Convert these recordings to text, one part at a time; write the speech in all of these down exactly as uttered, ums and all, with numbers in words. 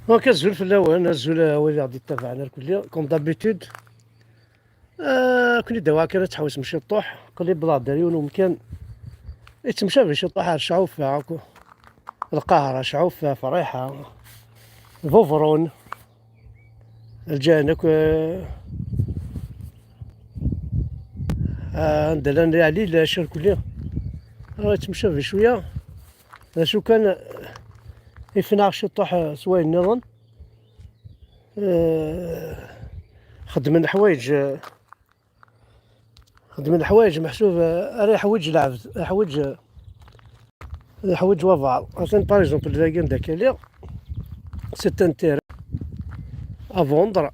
Donc, azul fell-awen, azul a wid i ɣ-d-ittabaɛen irkelli, comme d'habitude. Ah, akken i d-awaɣ kan ad tḥewsem ciṭuḥ, qlib laɛder yiwen umkan yettemcabi ciṭuḥ ar Cɛuffa akk. Lqahra, Cɛuffa, Friḥa, Bubrun, lǧiran akk, ah, ah, anda llan Ɛli, llan irkelli. Ah, yettemcabi cwiya. D acu kan, ifen-aɣ ciṭuḥ s wayen nniḍen. Eh, xeddmen leḥwayeǧ, xeddmen leḥwayeǧ meḥsub, eh, ara yeḥwiǧ lɛebd, yeḥwiǧ, yeḥwiǧ wabɛaḍ. Atan, par exemple, dagi anda akka lliɣ, c'est un terrain à vendre.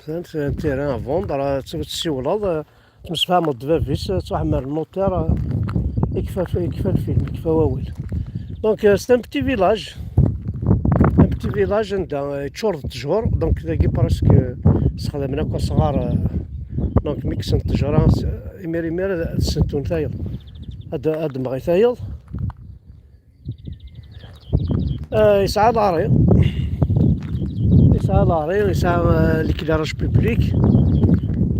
C'est un terrain à vendre, eh, tessiwleḍ, eh, Temsefhameḍ d bab-is, ttwaḥemmel notaire, ikfa, ikfa lfilm, ikfa wawal. Donc, euh, c'est un petit village. Un petit village anda, euh, yeččur d ttjur. Donc, dagi presque, euh, sexdamen akk asɣar, euh, donc, mi kksen ttejra, s-, imir, imir, ad sentun tayeḍ. Ad, ad mɣi tayeḍ. Ah, yesɛa lari. Yesɛa lari, yesɛa, ah, l'éclairage public.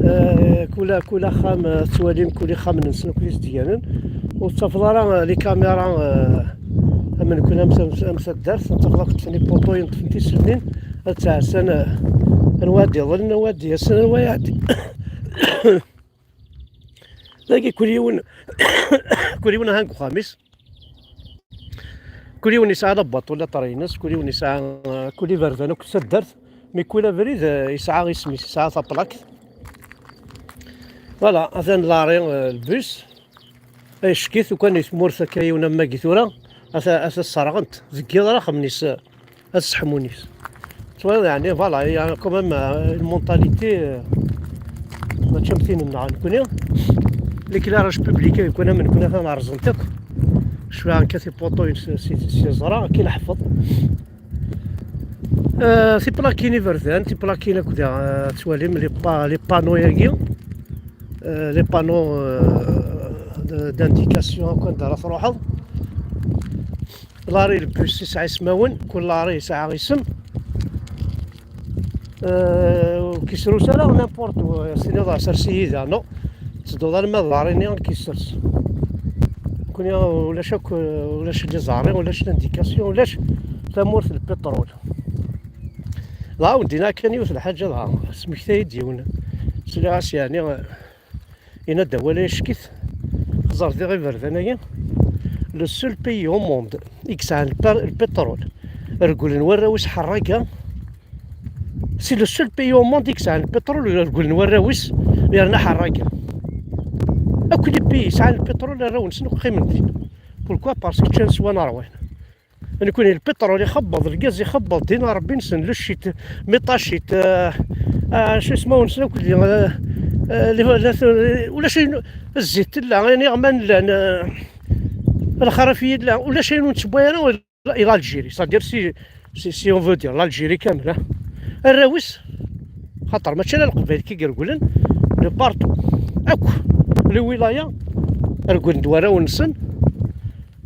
Ah, kul, kul axxam, ah, tettwalim kul ixxamen-nsen akk d izedganen. Ur tettafeḍ ara, ah, les caméras, ah, am nekkni am, am, am taddart, tettafeḍ akk ṭṭfen ipuṭuyen, ṭṭfen tiselnin, ad ttɛassan, ah, anwa ad d-iḍellen, anwa ad d-yasen, anwa iɛeddi. Dagi kul yiwen, kul yiwen ahan deg uxxam-is. Kul yiwen yesɛa la boîte ula ṭer-ines, kul yiwen yesɛa, eh, kul iberdan akk s taddart, mi kul abrid, eh, yesɛa isem-is, yesɛa taplakt. Voilà, atan lari, eh, lbus. Ay ccek-it, ukan i tmurt akka yiwen am wagi tura, ata, ata sserɣent. Deg yiḍ ara xemmen-is, eh, ad sseḥmun-is. Twalaḍ, yeɛni, voilà, il y a quand même, euh, une mentalité, euh, mačči am tin-nneɣ nekkni. L'éclairage public, euh, nekkni am nekkni atan rẓent akk. Cfiɣ akka tipuṭuyin s, s, s yeẓra, akka i nḥeffeḍ. Euh, tiplakin iberdan, tiplakin akk da, euh, tettwalim, les pa-, les panneaux-agi, euh, les panneaux, euh, de, d'indication akk anda ara truḥeḍ. Lari lbus yesɛa ismawen, kul lari yesɛa isem. Euh, ur k-isrus ara n'importe où, euh, s-tiniḍ sers-iyi da, non. Tedduḍ alma d lari-nni ad k-issers. Nekkni ulac akk, ulac les arrêts, ulac l'indication, ulac tamurt n lpiṭrul. Dɣa wen-d-iniɣ kan yiwet n lḥaǧa dɣa, smektay-d yiwen. Sliɣ-as yeɛni, Yenna-d awal-a yeckit. Ẓer diɣ iberdan-agi. Le seul pays au monde i yesɛan lpa-, lpiṭrul regglen warraw-is ḥerraga. C'est le seul pays au monde i yesɛan lpiṭrul regglen warraw-is yerna ḥerraga. Akk les pays yesɛan lpiṭrul arraw-nsen akk qqimen din. Pourquoi? Parce que ččan swan ṛwan. Nekkni lpiṭrul ixebbeḍ, lgaz ixebbeḍ, din Ṛebbi-nsen, le shit, miṭa shit, euh, euh, acu ismawen-nsen akk di, euh, euh, les, les, ulac ayen, zzit tella, ayen iɣman llan, euh, lexrif yella, ulac ayen ur nettebbi ara i l'Algérie, c'est-à-dire si, si, si on veut dire l'Algérie kamel, hein. Arraw-is, xaṭer mačči ala Leqbayel kan i iregglen, de partout, akk, les wilayas, regglen-d warraw-nsen,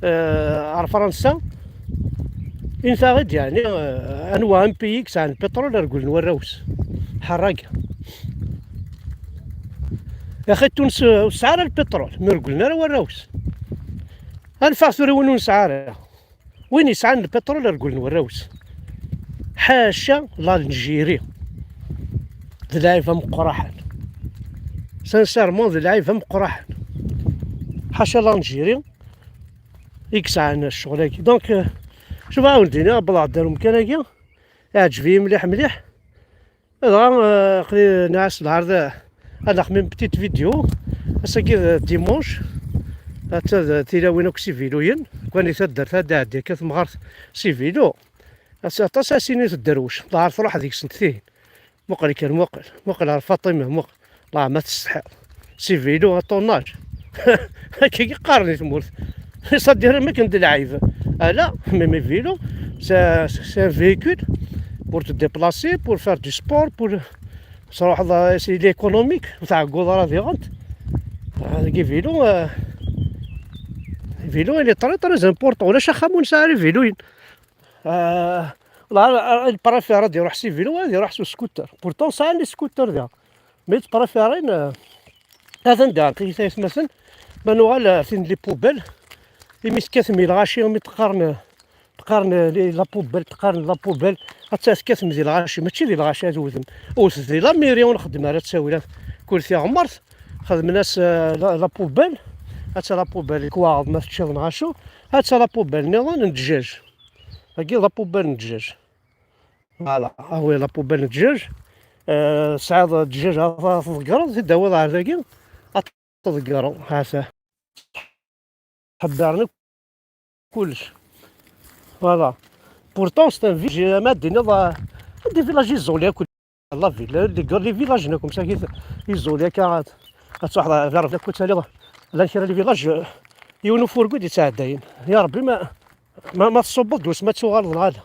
eh, ar Fransa, intaɣ-id, yeɛni, eh, anwa un pays i yesɛan lpiṭrul regglen warraw-is. Ḥerraga. Yaxi Tunes, eh, ur tesɛi ara lpiṭrul, mi regglen ara warraw-is. Anef-aɣ tura win ur nesɛi ara. Win yesɛan lpiṭrul regglen warraw-is. Ḥaca l'Algérie. D lɛib ameqqraḥen. Sincèrement, d lɛib ameqqraḥen. Ḥaca l'Algérie. I yesɛan ccɣel-agi. Donc, euh, cuf, ad wen-d-iniɣ, wwḍeɣ-d ar umkan-agi, iɛǧeb-iyi mliḥ, mliḥ. Dɣa, euh, aql-i nɛas lɛerḍ, euh, ad naxmim petite vidéo. Ass-agi d dimanche, atta d tilawin akk s iviluyen. Kwan i taddart ad d-iɛeddi akka temɣart s ivilu. Ass-a aṭas asin i tedderwec, lɛerḍ truḥ deg-sent tihin. Muqel kan, muqel, muqel ɣer Faṭima, muqel. Llah ma tsetḥiḍ. Si vélo, à ton âge. Akka i qqaren di tmurt. C'est-à-dire, am akken d lɛib. Ala, mais, mais vélo, c'est, c'est un véhicule pour te déplacer, pour faire du sport, pour, c'est l'économique, ur tɛegguḍ ara diɣen. Ah, dagi vélo, euh, vélo, il est très, très important. Ulac axxam ur nesɛi ara iviluyen. Ah, La, la, il préfère ad iruḥ s vélo, ad iruḥ s scooter. Pourtant sɛan les scooters da. Mais ttpréférin, euh, atan da, tiyita yetmaten, ma nuɣal, euh, tin les poubelles, imi tekkatem i lɣaci, imi teqqaren, teqqaren, euh, les, la poubelle, teqqaren la poubelle, atta tekkatem di lɣaci, mačči di lɣaci ad wtem. Wtet di la mairie, ur nxeddem ara ttawil, kul tiɣmert, xedmen-as, euh, la, la poubelle, atta la poubelle, lekwaɣeḍ ma teččiḍ neɣ acu, atta la poubelle nniḍen n ddjaj. Agi la poubelle n ddjaj. Voilà, ah oui, la poubelle n ddjaj. Euh, tesɛiḍ ddjaj, ad tḍeggreḍ, ad t-id-tawiḍ ɣer dagi, ad tḍeggreḍ, ha-t-a. Ḥeddaren akk kullec. Voilà. Pourtant, c'est un village, ma d-tiniḍ, euh, des villages isolés akk. La ville, les, les villages-nni akk, msakit, isolés akka, ad, ad truḥeḍ ɣer, ɣer, ad taliḍ, llan kra les villages, euh, yiwen ufurgu i d-yettɛeddayen. Ya Rebbi, ma, ma, ma tṣubbeḍ-d wasma ad tuɣaleḍ neɣ ala.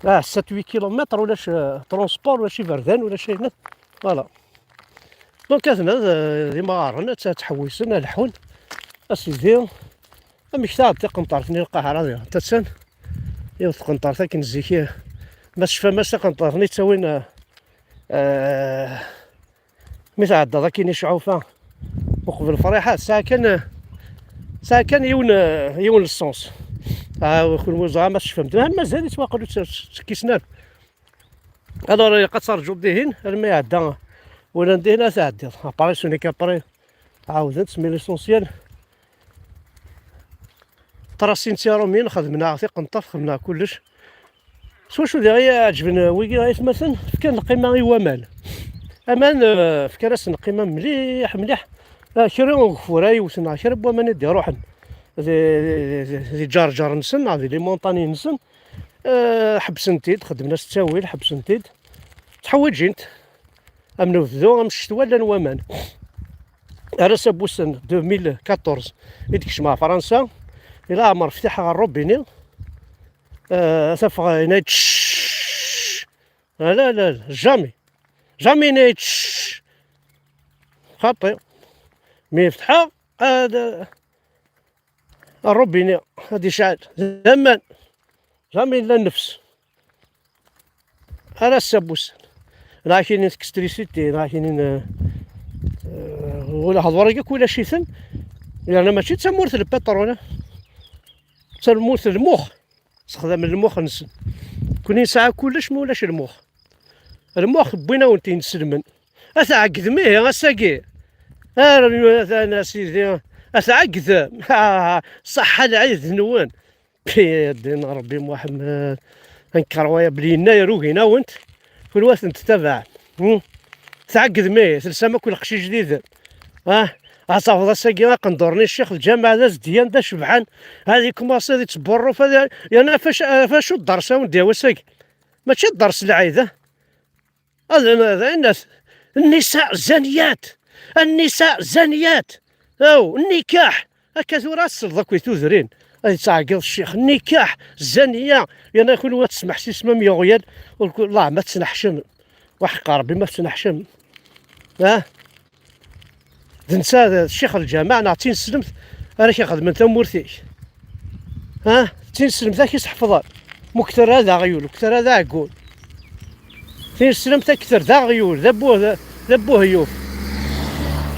Ah, sept huit kilomètres, ulac, euh, transport, ulac iberdan, ulac ayen. Voilà. Donc, atna, euh, d imɣaren, ad ttḥewwisen, ad leḥḥun. A sidi, amek taɛeḍ tiqenṭert-nni n Lqahiṛa diɣ? Anta-tt-an? Yiwet tqenṭert akken zik, eh, ma tecfam-as tiqenṭert-nni ttawin, eh, eh, mi tɛeddaḍ akken iceɛɛufa uqbel Friḥa, tesɛa kan, eh, tesɛa kan yiwen, eh, yiwen le sens. Ah, kenwi ẓra ma tecfam-d. Ah, mazal-itt waqil ur tt-, tt-, ttekkisen ara. Alors, ilaq ad terǧuḍ dihin arma iɛedda, wala n dihin ad tɛeddiḍ. Après, ce n'est qu'après, ɛawdent, mais l'essentiel, tracin d tiṛumin, xedmen-aɣ tiqenṭert, xedmen-aɣ kullec. S wacu diɣ i ɛeǧben wigi aytmaten? Fkan lqima i waman. Aman, eh, fkan-asen lqima mliḥ, mliḥ. Eh, kra n ugeffur ay yewten, neɣ kra n waman i d-iruḥen di, di, di, di ǧerǧer-nsen, neɣ di les montagnes-nsen. Eh, ḥebsen-t-id, xedmen-as ttawil, ḥebsen-t-id. Tteḥwiǧin-t. Am lebdu, am ccetwa, llan waman. Ar ass-a n wussan deux mille quatorze i d-kecmeɣ ɣer Fransa, i leɛmer ftiḥeɣ ɣer robini, eh, ad t-afeɣ yenna-yi-d cc. La, la, la, jamais. Jamais yenna-yi-d cc. Xaṭi. Mi fetḥeɣ, ad, rrubini ad yecɛel d aman, jamais yella nnefs. Ar ass-a n wussan, neɣ kinin tekstrisiti, neɣ kinin, eh, eh, ula hḍur-agi akk ulac-iten. Yerna mačči d tamurt n lpiṭrul, d tamurt n lmux. Sexdamen lmux-nsen. Kuni nesɛa kullec ma ulac lmux. Lmux wwin-awen-t inselmen. A tɛeggdem ihi ass-agi. Ar atan a sidi. A tɛeggdem. Ṣaḥḥa lɛid-nwen. Pi ddin Ṛebbi Muḥemmed. Ankeṛ waya belli yennayer ugin-awent. Kunwi ad ten-tettabaɛem. Hmm? Tɛeggdem ihi, telsam akk lqecc ijdiden. Ah, ad tafeḍ ass-agi aqendur-nni Ccix Lǧameɛ d azedyan d acebḥan. Ad ikumaṣi ad ittburruf, ad i-, yerna ɣef acu, ɣef acu dders awen-d-yawi ass-agi? Mačči dders lɛid, ah. Ad, ad, ad, النساء زانيات، النساء زانيات. Aw, nikaḥ. Akka tura ad tesleḍ akk i tudrin. Ad yettɛeggiḍ ccix, nikaḥ, zaniya. Yerna kunwi ad tesmeḥsisem am yiɣyal. Ur ku-, Allah, ma tettneḥcem. Waḥeqqa Ṛebbi ma tettneḥcem. Ah? D netta, d ccix lǧameɛ, neɣ d tineslemt ara k-ixedmen tamurt-ik? Ha? D tineslemt ara k-isḥefḍen. Mukter d aɣyul, ukter d aɛeggun. Tineslemt akter d aɣyul, d abuh-, d abuhyuf.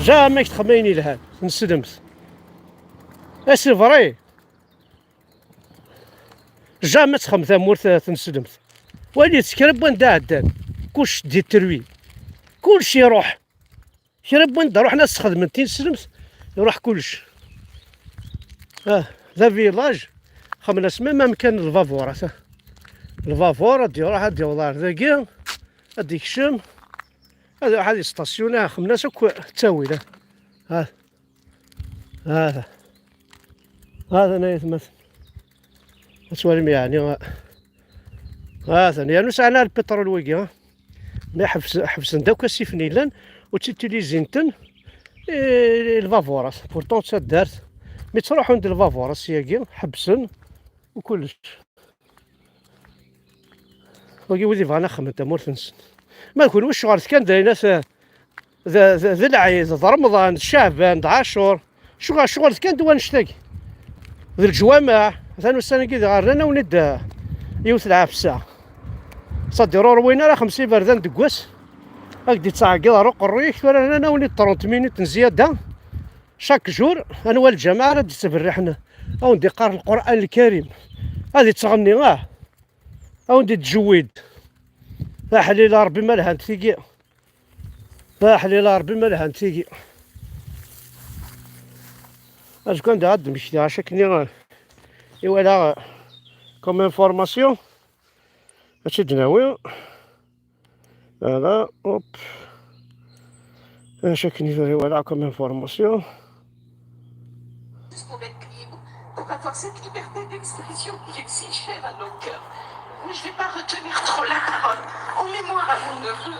Jamais k-texdem ayen yelhan, tineslemt. A, c'est vrai. Jamais ad texdem tamurt, eh, tineslemt. Walit kra n wanda ɛeddan. Kullec détruit. Kullec iruḥ. Kra n wanda ruḥen ad sxedmen tineslemt, iruḥ kullec. Ah, d avillage. Xemmen-as même amkan n lbabur, ata. Lbabur ad iruḥ, ad yaweḍ ar dagi, ad ikcem, ad iruḥ ad istasyuni, xemmen-as akk ttawil, ah. Ah. Hada. Hada, ay atmaten. Ad twalim, yeɛni, ah. Hada, yernu sɛan ar lpiṭrul wigi, ah. Mi ḥebs-, ḥebsen-d akk asif-nni yellan, ur ttitilizinten i, i lbaburat. Pourtant d taddart. Mi ttruḥun-d lbaburat syagi, ḥebsen u kullec. Wagi wid yebɣan ad xedmen tamurt-nsen. Ma d kunwi ccɣel kan d ayen at, d, d, d lɛid, d Remḍan, d Caɛban, d Ɛacur. Ccɣel, ccɣel kan d wanect-agi. D leǧwameɛ, atan ussan-agi diɣ rnan-awen-id, eh, yiwet lɛefsa. Ṣaddi ur rwin ara xemsa iberdan deg wass. Ad k-d-ittɛeggiḍ ɣer uqerruy-ik, tura rnan-awen-id trente minutes n zzyada. Chaque jour, anwa lǧameɛ ara d-ittberriḥen, ad wen-d-iqqar Lqur'an Lkarim, ad ittɣenni, ah, ad wen-d-ittjewwid. Aḥlil a Ṛebbi ma lhant tigi. Aḥlil a Ṛebbi ma lhant tigi. Azekka anda ad d-mmektiɣ acu akken i, i walaɣ comme information. Ad tt-id-nawi. Voilà, hop. Acu akken i tura i walaɣ comme information. Juste pour être crédible, pour avoir cette liberté d'expression qui est si chère à nos cœurs. Mais je vais pas retenir trop la parole. En mémoire à mon neveu.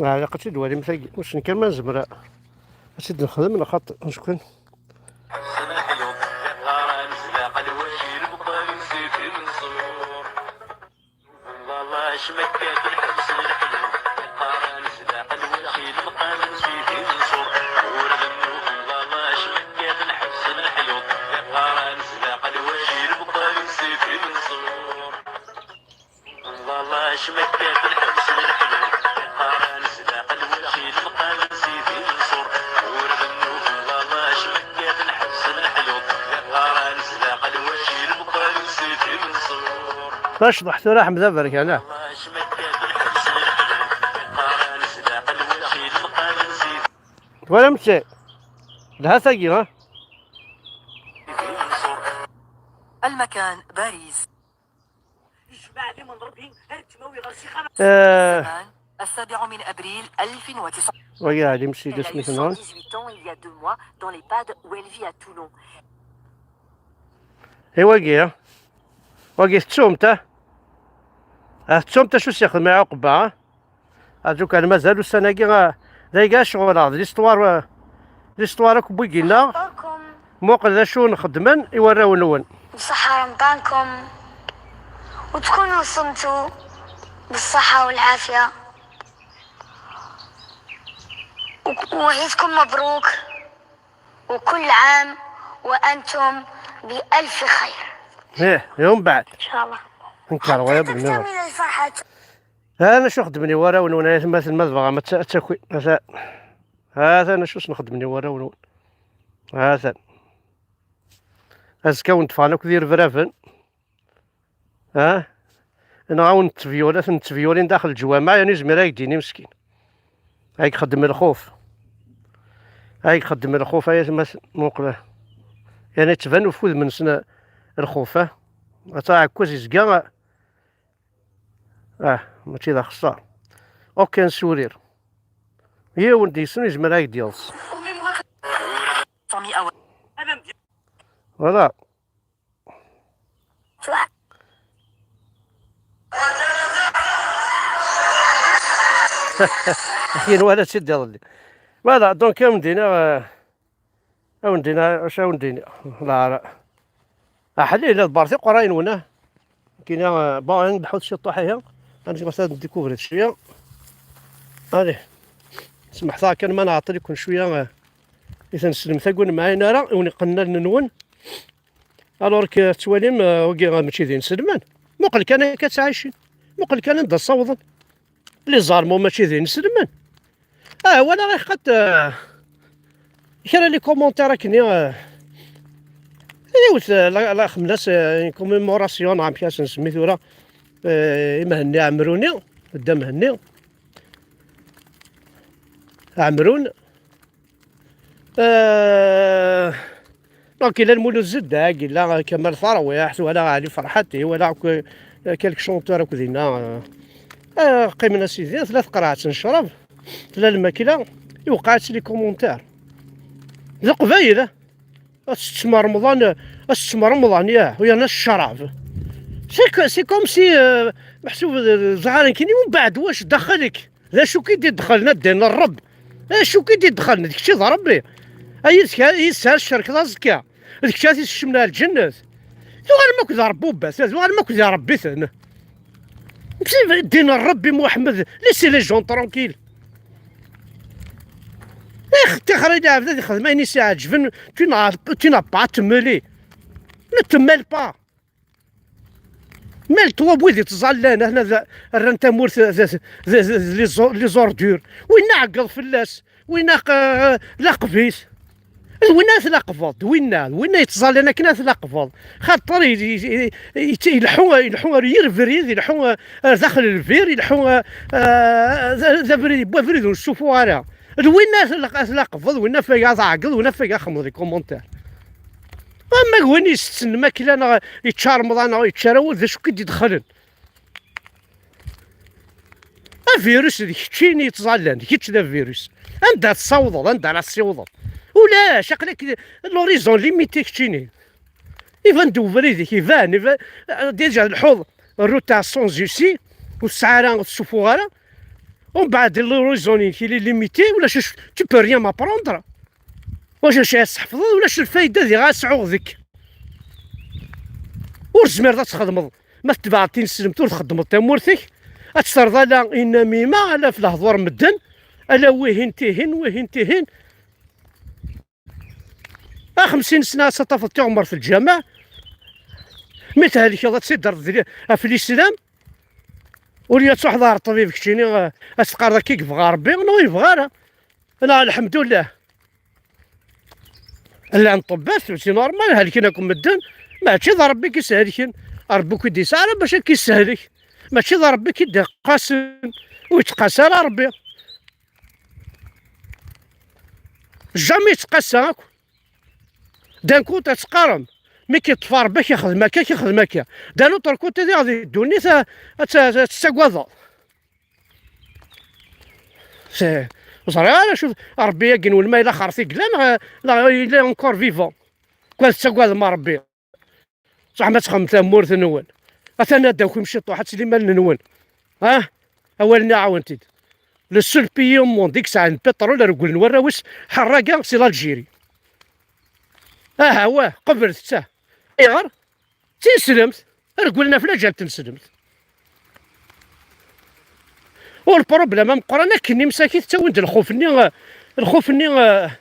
Ɛliqet-id walim tagi, wissen kan ma nezmer ad tt-id-nexdem neɣ xaṭi, acu kan. D acḍeḥ tura, Ḥmed Aberkan, ah. Twalam-tt? Telha tagi, ha? المكان باريس. Eh, السابع من أبريل ألف وتسعمية. Wagi Ɛli Msidi, elle a eu cent dix-huit ans il y a deux mois dans l'EHPAD où elle vit à Toulon. I wagi, ah? Wagi tettum-t, ah? Ah, tettum-t acu s-yexdem i Ɛuqba, ah? Azukan mazal ussan-agi, ah, d ayga ccɣel-a, d l'histoire, ah, l'histoire akk n wigi-nneɣ. Muqel d acu nxeddmen i warraw-nwen. بصحة رمضانكم وتكونوا صمتوا بالصحة والعافية وعيدكم مبروك وكل عام وأنتم بألف خير. Ih, i umbeɛd. إن شاء الله. Nker wayeḍ. حتى تكتمل الفرحة. Hatan acu xedmen i warraw-nwen ay atmaten ma tebɣam ad ta-, ad takin. Hatan. Hatan acu s-nxeddmen i warraw-nwen. Hatan. Azekka wen-d-ffɣen akk d irebraben. Ha? Neɣ a wen-ttbyul-, a ten-ttbyulin daxel leǧwameɛ, yani izmer ad k-d-yini meskin. Ad k-xeddem lxuf. Ad k-xeddem lxuf, ay atmaten, muqel. Yani yettban ɣef wudem-nsen lxuf, ha? Ata aɛekkaz izga, ah, mačči d axeṣṣar. Aucun sourire. Yiwen deg-sen izmer ad k-d-yeḍs. Voilà. Akken wala tt-id iḍelli. Voilà, donc, a wen-d-iniɣ, euh, a wen-d-iniɣ, acu a wen-d-iniɣ? Leɛra. Aḥlil, ad bar tiqurayin-nwen, ah. Kina, euh, bon, ad nḥut ciṭuḥ ihi. Ad nṣebbeḥ ad ndikuvri cwiya. Allez. Smeḥt-aɣ kan ma nɛeṭṭel-iken cwiya, euh, i tneslem taguni mɛayen ara, i wen-iqqnen allen-nwen. Alors que tettwalim, euh, wagi, euh, mačči d inselmen. Muqel kan akka ttɛicin. Muqel kan anda ssawḍen. Les Armeaux mačči d inselmen. Ah, wala ɣer xaṭ, euh, kra les commentaires akken, euh, yiwet, euh, la, la xemlas, euh, une commémoration, neɣ amek ad s-nsemmi tura, euh, i Mhenni Ɛemruni, Dda Mhenni Ɛemrun. Euh, donc, yella Lmulud Zeddag, yella Kamal Tarwiḥt, wala Ɛli Ferḥati, wala akk, euh, quelques chanteurs akk dinna, euh, euh, qqimen a sidi, tella teqreɛt n ccrab, tella lmakla, iwqeɛ-itt les commentaires. D Leqbayel, ah. Ad teččem Remḍan, ad teččem Remḍan, yah, u yerna ccrab. C'est que, c'est comme si, euh, meḥsub, euh, ẓɣaren kini, umbeɛd wac daxel-ik? D acu k-id-idxlen a ddin n Ṛebb? D acu k-id-idxlen? D kečč i d Ṛebbi. Ay yid-k, yid-s ara tcerkeḍ aẓekka. D kečč ara t-isekcmen ar lǧennet. Tuɣalem akk d Ṛebbubat, tuɣalem akk d Ṛebbiten. Msi ddin n Ṛebbi Muḥemmed, laissez les gens tranquilles. Ix, tixri lɛebd ad ixdem ayen i s-iɛeǧben, tu n'as, tu n'as pas à te mêler. Ne te mêle pas. Mêle-toi wid ittẓallan, ahna d-, rran tamurt d, d, d, d les or-, les ordures. Winna ɛeggeḍ fell-as, winna q-, laqeb-it. D winna ad t-laqbeḍ, d winna, d winna yettẓallan akken ad t-laqbeḍ. Xaṭer i-, i-, i-, i-, ileḥḥu, ileḥḥu ar yir brid, ileḥḥu ar daxel lbir, ileḥḥu, eh, d, d abrid, yewwi abrid ur nessufuɣ ara. D winna ad t-, ad t-laqbeḍ, winna afag ad ɛeggeḍ, winna afag ad xemmeḍ les commentaires. Ama d win isetten lmakla neɣ yečča remḍan neɣ yečča ara wul, d acu i d-idexlen? Avirus d keččini yettẓallan, d kečč d avirus. Anda tessawḍeḍ, anda ara tessiwḍeḍ? Ulac, aql-ak l'horizon limité keččini. Iban-d ubrid-ik, iban, iban, déjà lḥuḍ, route à sens ici, ur tesɛi ara, ur tessufuɣ ara. Umbeɛd l'horizon-ik il est limité, ulac acu, tu peux rien m'apprendre. Ulac acu ara tesḥefḍeḍ, ulac lfayda diɣ ara sɛuɣ deg. Ur tezmireḍ ad txedmeḍ. Ma tetbeɛeḍ tineslemt ur txeddmeḍ tamurt-ik, ad tt-terreḍ ala i Namima, ala f lehdur n medden, ala wihin tihin, wihin tihin. A xemsin sna ad tafeḍ tiɣmert n lǧameɛ, mi thelkeḍ ad tt-id-terreḍ di-, ɣef lislam, ur yettuḥḍar ṭṭbib keččini, eh, ad s-teqqareḍ akka i yebɣa Rebbi, neɣ ur yebɣi ara. Neɣ lḥemdullah. Llan ṭṭebbat, c'est normal, helken akk medden, mačči d Rebbi i k-ishelken. Rebbi ur k-id-yesɛa ara bac ad k-issehlek. Mačči d Rebbi i k-id-iqqasen, ur yettqas ara Rebbi. Jamais yettqasa akk. D'un côté ad teqqarem, mi k-yeṭṭef Rebbi, ak-ixdem akka, ak-ixdem akka. D'un autre côté, diɣ di ddunit, a, a, a, tettagadeḍ. C'est, ur ẓriɣ ara acu, Rebbi-agi-nwen ma yella xerti yella, neɣ, neɣ yella encore vivant. Kwan tettagadem Rebbi. Ẓeɛma ad txedmem tamurt-nwen. Atan ad d-takim ciṭuḥ, ad tili iman-nwen. Ah? Awal-nni aɛawen-t-id. Le seul pays au monde i yesɛan pétrole, rewlen warraw-is, ḥerraga, c'est l'Algérie. Aha, wah, qeblet-tt, ah. Ayɣer? D tineslemt, rewlen ɣef lǧal n tneslemt. U lproblem ameqqran akken imsakit ttawin-d lxuf-nni, eh, lxuf-nni, eh,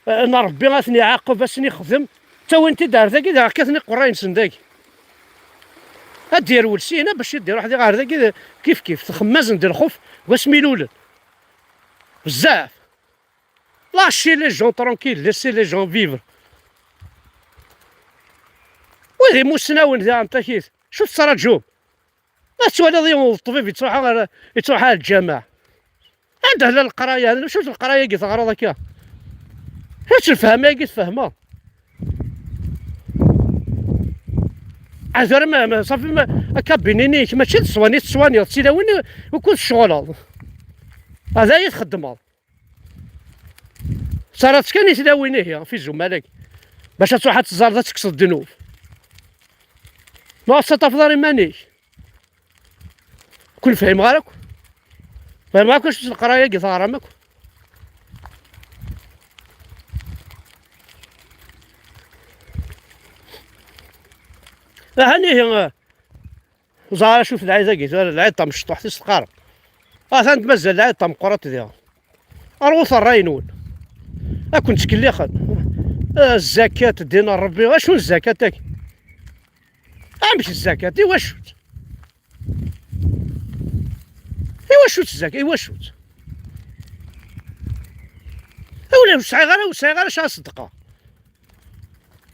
eh, n Rebbi ad ten-iɛaqeb, ad sen-ixdem, ttawin-t-id ar dagi, dɣa kkaten iqerray-nsen dagi. Ad d-yerwel syin, bac ad d-iruḥ diɣ ar dagi, d-, kif kif, txemmazen-d lxuf deg wasmi lulen. Bezzaf. Lâchez les gens tranquilles, laissez les gens vivre. Wid imussnawen di Ɛentakit, acu tettraǧum? Ma tettwaliḍ yiwen n ṭṭbib yettruḥ ɣer, yettruḥ ɣer lǧameɛ. Anda tella leqraya? Acu d leqraya-agi teɣriḍ akka? Acu d lefhama-agi tfehmeḍ? Azar ma, ma, safi ma, akka binin-ik, mačči d ṣṣwan i tettwaniḍ, d tilawin i, ukud tecɣleḍ. Ad ay txeddmeḍ. Ttaraḍ kan i tlawin ihi, ɣef izumal-agi. Bac ad truḥ ad teẓẓareḍ ad tekkseḍ ddnub. Ma ur tettaṭṭafeḍ ara iman-ik. Kun fhimeɣ ara akk. Fhimeɣ akk acu s leqraya-agi teɣram akk. Ahan ihi, ẓer acu-t lɛid-agi, tura lɛid tamecṭuḥt i s-teqqarem. Atan mazal lɛid tameqqrant diɣ. Rwut ṛṛay-nwen. Ad ken-ttkellixen. Ah, zzakat, ddin n Ṛebbi. Acu n zzakat-agi? Amek zzakat? Iwacu-tt? Iwacu-tt zzakat? Iwacu-tt? Ula ur sɛiɣ ara, ur sɛiɣ ara ca ṣedqa.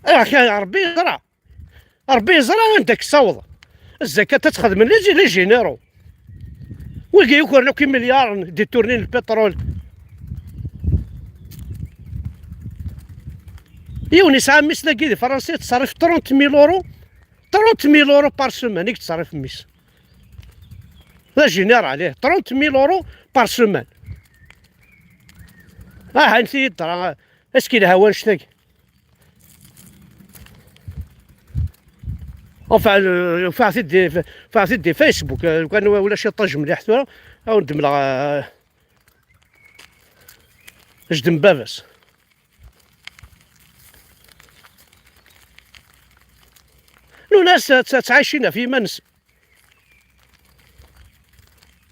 Ayɣer kan Ṛebbi yeẓra. Ṛebbi yeẓra anda k-tessawḍ. Zzakat ad txedmen les, les généraux. Wigi yukren akk imelyaren, détourner le pétrole. Yiwen yesɛa mmi-s dagi di Fransa, yettṣerrif trente mille euros, trente mille euros par semaine i yettṣerrif mmi-s. D agénéral, ih, trente mille euros par semaine. Ah, anti yedra, est-ce qu'il yelha wannect-agi? Enfin, euh, ufiɣ-t-id di, ufiɣ-t-id di Facebook, euh, lukan ulac iṭij mliḥ tura, ad wen-d-mleɣ, euh, jeddi n baba-s. Lunas tt-, tt-, ttɛicin ɣef yiman-nsen.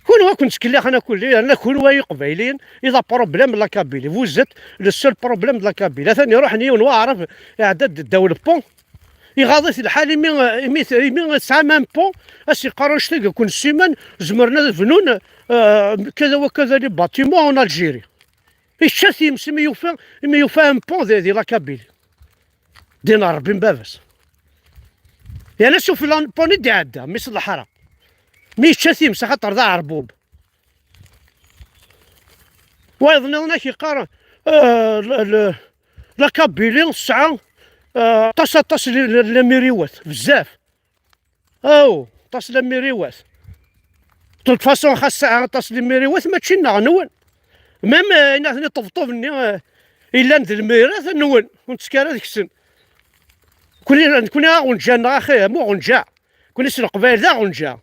Kunwi Kun ttkellixen akk-, yerna kunwi ay Iqbayliyen, i d problème de la Kabylie. Vous êtes le seul problème de la Kabylie. Atan iruḥen yiwen waɛrab, iɛedda-d ddaw le pont. Iɣaḍ-it lḥal imi, imi, imi tesɛam un pont, as-yeqqar annect-agi kun ssiman, zemren ad bnun, euh, kada wa kada les bâtiments en Algérie. Yečča times imi yufa, imi yufa un pont di, di la Kabylie. Din Ṛebbi n baba-s. Yerna s ufella n pont i d-iɛedda, mmi-s n leḥṛam. Mi yečča times, axaṭer d aɛerbub. Wayeḍ nniḍen ak-yeqqar, euh, le, le, la Kabylie tesɛa, euh, aṭas, aṭas n, n, n lemiriwat, bezzaf. Aw, aṭas n lemiriwat. De toute façon, xas sɛa aṭas n lemiriwat, mačči nneɣ, nwen. Même, euh, ayen aten iṭebṭuben-nni, euh, yellan d lmirat, nwen. Ur nettekk ara deg-sen. Nekni, nekni d aɣenǧa-nneɣ, axi, am uɣenǧa. Nekni s Leqbayel d aɣenǧa.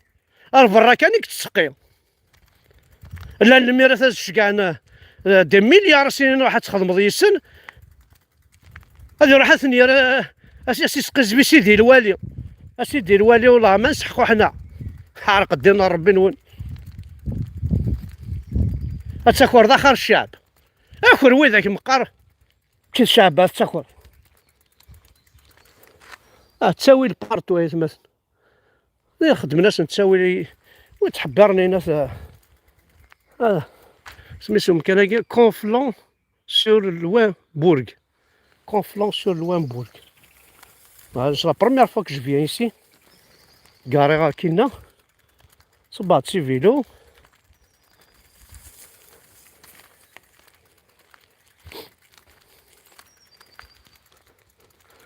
Ar berra kan i yettseqqi. Llan lmirat ad ceggɛen, euh, des milliards, as-inin ruḥ ad txedmeḍ yis-sen. Ad iruḥ ad ten-yerr, euh, as-, as-isqizbi Sidi Lwali. A Sidi Lwali, wellah ma nseḥqu ḥna. Ḥerq ddin n Ṛebbi-nwen. Ad taker d axir ccɛeb. Aker widak meqqar. Kid ccɛeb ad taker. Ah, ttawil partout, ay atmaten. Xedmen-asen ttawil i wid ttḥebbiren, inat, ah, ah, isem-is umkan-agi, Conflans-sur-Louembourg. Conflans-sur-Louembourg. Ah, c'est la première fois que je viens ici. Garé akkinna. Ṣebbaḍ si vélo.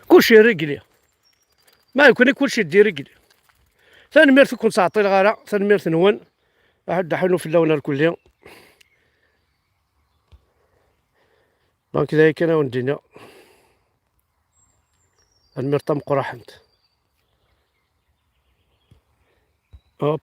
Kullec irégli. Ma nekkni kullec yedda irégli. Tanemmirt, ur ken-ttɛeṭṭileɣ ara. Tanemmirt-nwen. Aḥ-, ad d-ḥunu fell-awen irkelli. Donc, d aya kan ad wen-d-iniɣ. Tanemmirt tameqqrant.